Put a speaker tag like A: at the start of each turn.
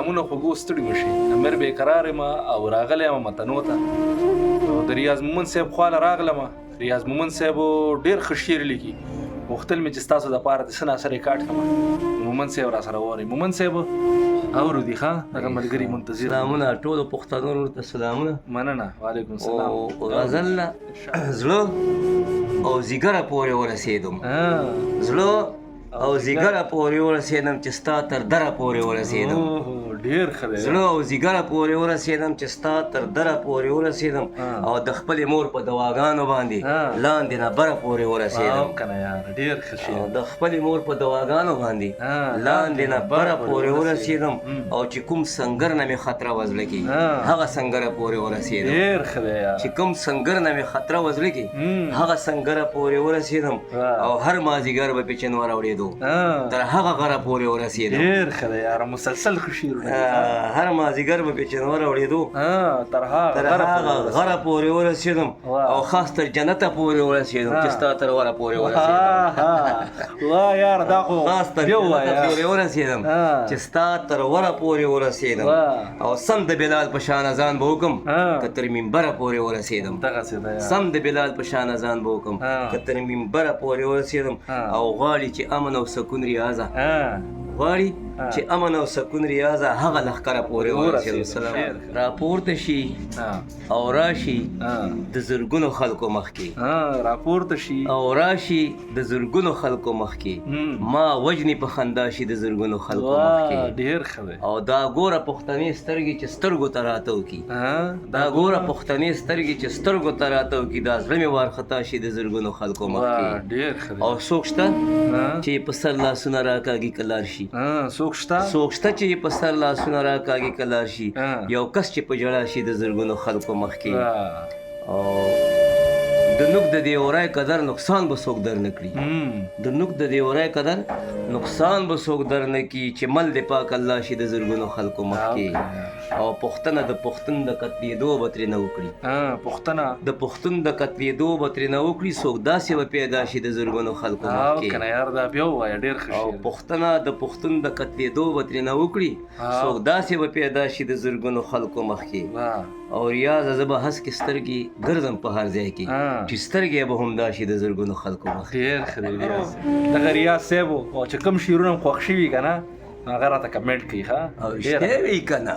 A: سلامونه خوږو ستړي مشي. امیر بیقرار یم او راغلی یم متنو ته. نو د ریاض مومند صاحب خواله راغلم. ریاض مومند صاحب ډېر ښه شعر لیکي. غوښتل مې چې ستاسو دپاره د څه ناڅه ریکارډ کړم. مومند صاحب را سره وورئ. مومند صاحب اورو دي ښه دغه ملګري منتظر.
B: سلامونه ټولو پښتنو وروڼو ته سلامونه.
A: مننه وعلیکم سلام.
B: او غزل نه زړه او ځیګره پورې ورسېدم. زړه او ځیګره پورې ورسېدم چې ستا تر دره پورې ورسېدم.
A: ډېر ښه دی.
B: زړه او ځیګره پورې ورسېدم چې ستا تر دره پورې ورسېدم او د خپلې مور په دواګانو باندې لاندې نه بره پورې ورسېدم.
A: کنه یار ډېر ښه شعر.
B: د خپلې مور په دواګانو باندې لاندې نه بره پورې ورسېدم او چې کوم سنګر نه مې خطره وه زړه کې هغه سنګره پورې ورسېدم.
A: ډېر ښه دی یار.
B: چې کوم سنګر نه مې خطره وه زړه کې هغه سنګره پورې ورسېدم او هر مازیګر به پې چنور اوړېدو تر هغه غره پورې ورسېدم.
A: ډېر ښه دی یاره، مسلسل ښه شعرونه.
B: هر مازیګر به پې چنور اوړېدو
A: تر
B: هغه غره پورې ورسېدم او خاص تر جنته پورې ورسېدم چې ستا تر وره پورې ورسېدم.
A: واه یار دا خو
B: خاص تر جنته پورې ورسېدم چې ستا تر وره پورې ورسېدم او سم د بلال په شان اذان به وکم که تر منبره پورې ورسېدم. سم د بلال په شان اذان به وکم که تر منبره پورې ورسېدم او غواړي چې امن او سکون ریاضه، غواړي چې امن او سکون ریاضه هغه لښکره پورې ورسېدم. سلام راپورته شي او راشي د زرګونو خلکو مخکې،
A: راپورته شي
B: او راشي د زرګونو خلکو مخکې، ما وجني په خندا شي د زرګونو خلکو مخکې.
A: ډېر ښه دی.
B: او دا ګوره پښتنې سترګې چې سترګو ته راته وکړي، دا ګوره پښتنې سترګې چې سترګو ته راته وکړي، دا زړه مې وارخطا شي د زرګونو خلکو مخکې.
A: ډېر ښه دی.
B: او څوک شته چې په سر لاسونه راکاږي که لار شي؟
A: څوک شته؟
B: څوک شته چې په سر لاسونه راکاږي که لار شي؟ یو کس چې په ژړا شي د زرګونو خلکو مخکې. او د نوک د دیورای قدر نقصان به څوک در نه کړي، د نوک د دیورای قدر نقصان به څوک در نه کړي چې مل دې پاک الله شي د زرګونو خلکو مخکې. او پښتنه د پښتون د قتلېدو به ترې نه وکړي،
A: پښتنه
B: د پښتون د قتلېدو به ترې نه وکړي، څوک داسې به پیدا شي د زرګونو خلکو مخکې.
A: کنه یار دا بیا ووایه ډېر ښه
B: شعر. او پښتنه د پښتون د قتلېدو به ترې نه وکړي، څوک داسې به پیدا شي د زرګونو خلکو مخکې. او ریاضه زه به هسکې سترګې ګرځم په هر ځای کې چې سترګې به همدا شي د زرګونو خلکو مخکې.
A: ډېر ښه دی ریاض. دغه ریاض صاحب او چې کوم شعرونه هم خوښ شوي که نه هغه راته کمنټ کوي. ښه
B: او رښتیا وي که نه؟